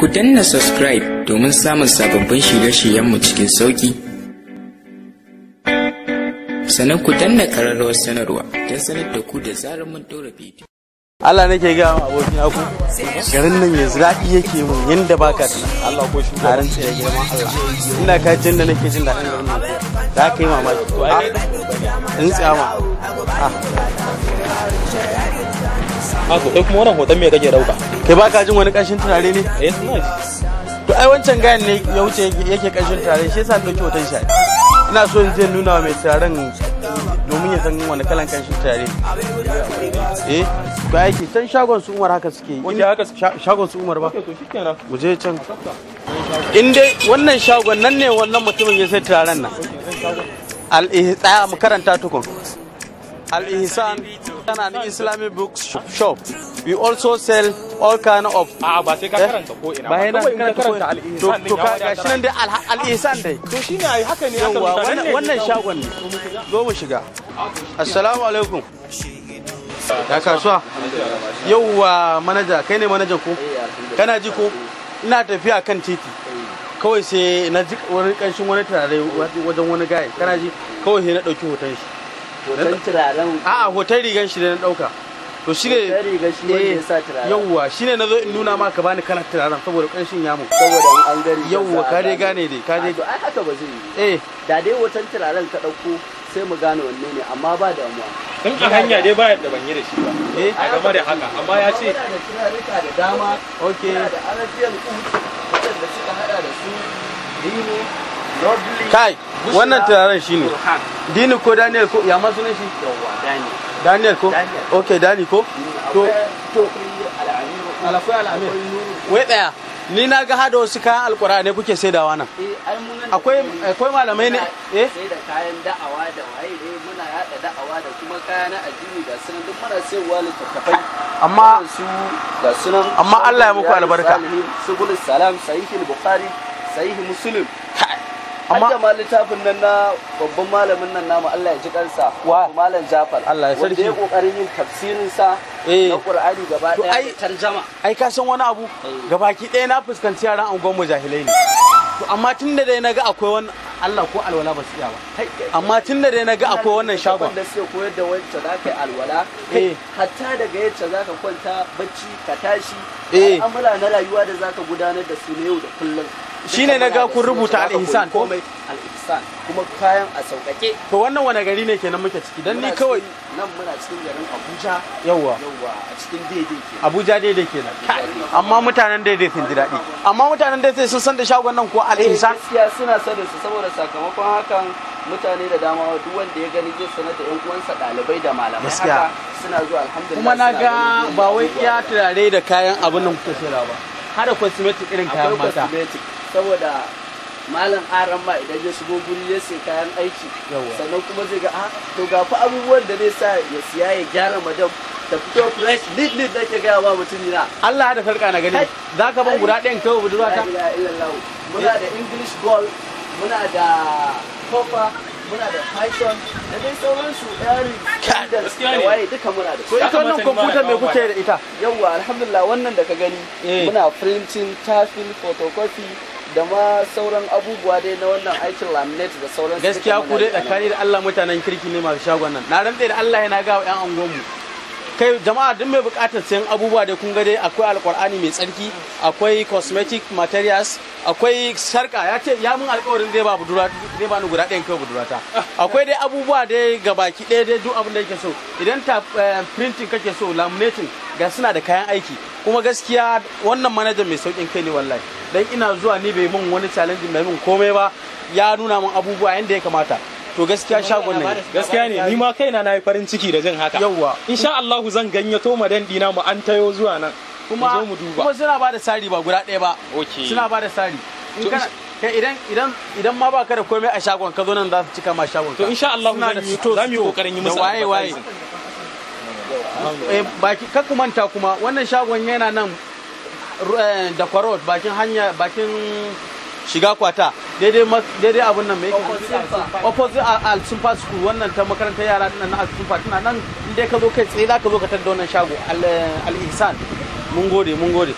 Ku danna subscribe domin samun sababbin shirye-shiryenmu cikin sauƙi. Sannan ku danna ƙararrawar sanarwa don sanar da ku da zarar mun ɗora bidiyo. Allah nake gaya ma abokina ku, garin nan yanzu daɗi yake mun yanda baka tuna. Allah ko shi A rantse da girman Allah, ina ka jin da nake jin daɗin garin nan, za ka yi mamaki. To ai In tsaya ma. A to kai kuma wannan hoton me kake dauka? Kai baka jin wani ƙanshin turare ne? Eh, suna ji. To ai wancan gayan ne ya wuce yake ƙanshin turare, shi yasa na ɗauki hoton shi. Ina so in je nuna wa mai turaren domin ya san wani kalan ƙanshin turare. Eh, to aiki can shagon su Umar haka suke yi. Wace haka suke? Shagon su Umar ba. To shikenan. Mu je can. In dai wannan shagon nan ne, wannan mutumin ya sai turaren nan. Al tsaya mu karanta tukun. Al-Ihsan an Islamic book shop. We also sell all kind of A'a, ba sai ka karanta ko ina ba. ba. Yana Kawai in ka karanta ko karanta ina. Al-Ihsan To din to ya ka wadatar. gashi nan dai Al-Ihsan dai. To shine ai, haka ne aka Yawwa, rubuta nan ne. wannan shagon ne. Zo mu shiga. Assalamu alaikum. Ya kasuwa? Yawwa manaja, kai ne manajan ko? Kana ji ko? Ina tafiya kan titi. Kawai sai na ji wani kanshin wani turare wajen wani gaye. Kana ji? Kawai sai na ɗauki hoton shi. Hoton turaren? A'a, hoton rigan shi da na ɗauka. To shi ne. Hoton rigar shi wanda ya sa turaren. Yawwa, shi ne na zo in nuna ma ka bani kalar turaren saboda kanshin ya mun. Saboda in an gari Yawwa, ka dai gane dai, ka dai To ai haka ba zai yi. Eh, Da dai hoton turaren ka ɗauko sai mu gane wanne ne, amma ba damuwa. Tun a hanya dai ba yadda ban yi da shi ba. Eh. A game da haka, amma ya ce Muna da turarruka da dama. Okay. Muna da Arabian Oud, waɗanda suka hada da su Dini, Lovely. Kai, wannan turaren shi ne. Burhan. Dini ko Daniel ko ya ma sunan shi? Yawwa, Dani. Daniel ko? Daniel. Okay, Dani ko? To to Al'amir. Akwai Al'amir. Akwai Nuru. Wai tsaya. Ni na ga hada wasu kayan alkur'ani kuke saidawa nan. Eh, ai mu nan da Akwai gani, akwai malamai ne? muna Eh? sai da kayan da'awa da waye dai, muna yada da'awa da kuma kaya na addini, ga sunan duk muna sayarwa, littattafai Amma irin su ga sunan. Amma Allah ya muku albarka. Subul Salam, Sahih Bukhari, Sahih Muslim, Amma amma ma littafin nan na babban malamin nan namu, Allah ya ji kansa. Wa? Malam Jafar. Allah ya wanda sarki. ya kokarin yin tafsirin sa Eh. na Qur'ani gaba To daya ai- da tarjama. Ai ka san wani abu? Gabaki ɗaya na fuskanci yaran angon mu jahilai ne. To amma tun da dai na ga akwai wannan, Allah ko alwala ba su iya ba. Amma tun da dai na ga akwai wannan shagon. Da suke koyar da wacce za ka yi alwala, Eh. kai hatta daga yacce za ka kwanta bacci ka tashi, Eh. al'amura na rayuwa da za ka gudanar da su na yau da kullum. Shine na ga kun rubuta Al-Ihsan ko? Komai Al-Ihsan, kuma kayan a sauƙaƙe. To wannan wani gari ne kenan muke ciki? Dan ni Muna kawai nan muna cikin garin Abuja. Yawwa. Yawwa, a cikin daidai ke. Abuja daidai kenan. Amma mutanen daidai sun ji daɗi. Amma mutanen daidai sun san da shagon nan ko Al-Ihsan? Gaskiya suna sanin su, saboda sakamakon hakan mutane da dama, duk wanda ya gani zai sanar da yan uwansa ɗalibai da malamai. Gaskiya. Haka suna zuwa, alhamdulillah. Kuma na suna ga ganin ba wai abubuwa iya da turare da kayan abin nan kuka sayarwa ba, har da cosmetic irin kayan akwai mata. Cosmetic, saboda malam aran ma idan ya shigo guri ya sai kayan aiki, Yawwa. sannan kuma zai ga, ah, to ga fa abubuwan da zai sa ya siya ya gyara madam ta fito fresh, neat neat, nake gaya wa mutum na. Allah da sarka na gani, za ka ban guda ɗayan kawai budurwa La ta. ilaha illallah. Muna da English gold, muna da copper, muna da python da dai sauransu, earrings da Gaskiya ne. waye, duka muna da To su. ita wannan kamata ni ma kwamfutar na me kawo. kuke da ita? Yawwa, alhamdulillah, wannan da ka gani, Eh. muna printing, tafin, photocopy da ma sauran abubuwa dai na wannan aikin laminate da sauran. Gaskiya ku dai tsakani da Allah mutanen kirki ne masu shagon nan. Na rantse da Allah yana ga wa 'yan angonmu. Kai jama'a, duk mai bukatar sayan abubuwa dai, kun ga dai akwai alkur'ani mai tsarki, akwai cosmetic materials, akwai sarka, ya ce ya mun alkawarin zai ba budura, zai ba ni guda ɗayan kawai budurata. Akwai dai abubuwa dai gabaki ɗaya dai, duk abin da yake so. Idan ta printing kake so, laminating, ga suna da kayan aiki. Kuma gaskiya wannan manajan mai saukin kai ne wallahi. Dan ina zuwa ni bai mun wani challenge, bai mun komai ba, ya nuna mun abubuwa yanda ya kamata. To gaskiya shagon nan Gaskiya ne, ni ma kaina na yi farin ciki da jin haka. Yawwa. Insha Allah zan gayyato madan dina mu an tayo zuwa nan. Kuma mu zo mu duba. Kuma suna ba da sari ba guda ɗaya ba. Okay. Suna ba da sari in To kana kai idan idan ma baka da komai a shagon ka zo nan, za su cika ma shagon ka. To insha Allah Suna da zan yi store, za mu yi store kokarin yi da musu waye waye. advertising. Eh, baki kar ku manta, kuma wannan shagon yana nan da kwarot, bakin hanya, bakin shiga kwata, daidai daidai abun nan mai opposite Al Sumfa School, wannan ta makarantar yara dinnan na Al Sumfa tana nan. In dai ka zo kai tsaye za ka zo ka tar da wannan shago Al Ihsan. Mun gode, mun gode.